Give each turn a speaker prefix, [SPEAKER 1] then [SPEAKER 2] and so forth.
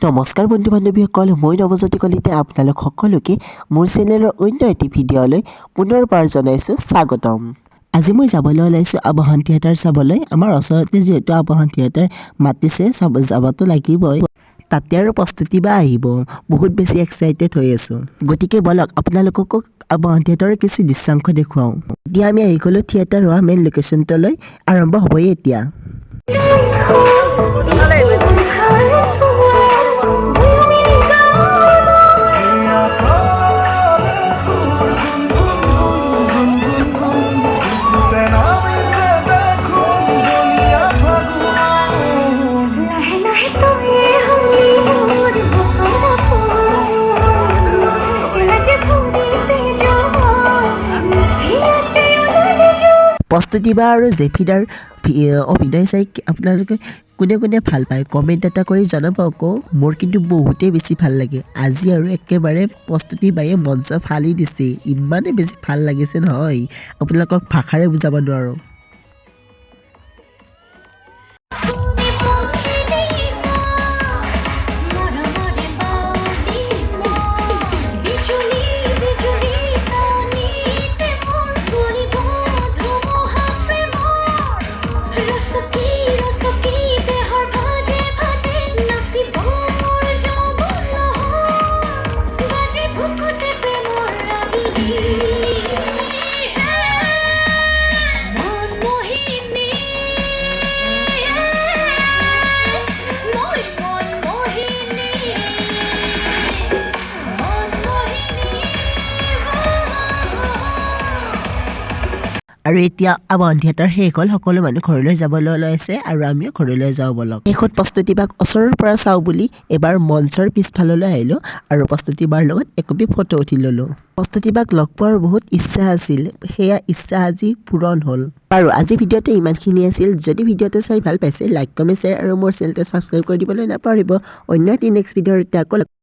[SPEAKER 1] নমস্কাৰ বন্ধু বান্ধৱীসকল, মই নৱজ্যোতি কলিতাই আপোনালোক সকলোকে মোৰ চেনেলৰ অন্য এটি ভিডিঅ'লৈ পুনৰবাৰ জনাইছোঁ স্বাগতম। আজি মই যাবলৈ ওলাইছোঁ আৱাহন থিয়েটাৰ চাবলৈ। আমাৰ ওচৰতে যিহেতু আৱাহন থিয়েটাৰ, মাতিছে, চাব যাবতো লাগিবই। তাতে আৰু প্ৰস্তুতি বা আহিব, বহুত বেছি এক্সাইটেড হৈ আছোঁ। গতিকে ব'লক, আপোনালোককো আৱাহন থিয়েটাৰৰ কিছু দৃশ্যাংশ দেখুৱাওঁ। এতিয়া আমি আহি গ'লোঁ থিয়েটাৰ হোৱা মেইন লোকেশ্যনটোলৈ। আৰম্ভ হ'বই এতিয়া।
[SPEAKER 2] লাহে লাহে তয়ে হলি মোৰ বুকুৰ আপোন, যে ভৰিছে যৌৱন হিয়াতে ওলালে জোৱান।
[SPEAKER 1] প্ৰস্তুতি বা আৰু জেফিদাৰ অভিনয় চাই আপোনালোকে কোনে কোনে ভাল পায়, কমেণ্ট এটা কৰি জনাব আকৌ। মোৰ কিন্তু বহুতেই বেছি ভাল লাগে। আজি আৰু একেবাৰে প্ৰস্তুতি বায়ে মঞ্চ ফালি দিছে। ইমানেই বেছি ভাল লাগিছে নহয়, আপোনালোকক ভাষাৰে বুজাব নোৱাৰোঁ।
[SPEAKER 2] সোণে পখিলি মৰমৰে বাউলি, বিজুলী বিজুলী চানিতে মোৰ কৰিব ধুমুহা প্ৰেমৰ। ৰচকি ৰচকি দেহৰ ভাজে ভাজে নাচিব মোৰ যৌৱন লহৰ, বাজে বুকুতে প্ৰেমৰ ৰাগিনী। মন মোহিনী, মই মন মোহিনী, মন মোহিনী।
[SPEAKER 1] আৰু এতিয়া আৱাহন থিয়েটাৰ শেষ হ'ল। সকলো মানুহ ঘৰলৈ যাবলৈ ওলাইছে আৰু আমিও ঘৰলৈ যাওঁ ব'লক। শেষত প্ৰস্তুতি বাক ওচৰৰ পৰা চাওঁ বুলি এবাৰ মঞ্চৰ পিছফাললৈ আহিলোঁ আৰু প্ৰস্তুতি বাৰ লগত একপি ফটো উঠি ল'লোঁ। প্ৰস্তুতি বাক লগ পোৱাৰ বহুত ইচ্ছা আছিল, সেয়া ইচ্ছা আজি পূৰণ হ'ল। বাৰু, আজি ভিডিঅ'টো ইমানখিনি আছিল। যদি ভিডিঅ'টো চাই ভাল পাইছে, লাইক, কমেণ্ট, শ্বেয়াৰ আৰু মোৰ চেনেলটো ছাবস্ক্ৰাইব কৰি দিবলৈ নাপাহৰিব। অন্য এটি নেক্সট ভিডিঅ'ৰ আকৌ লগ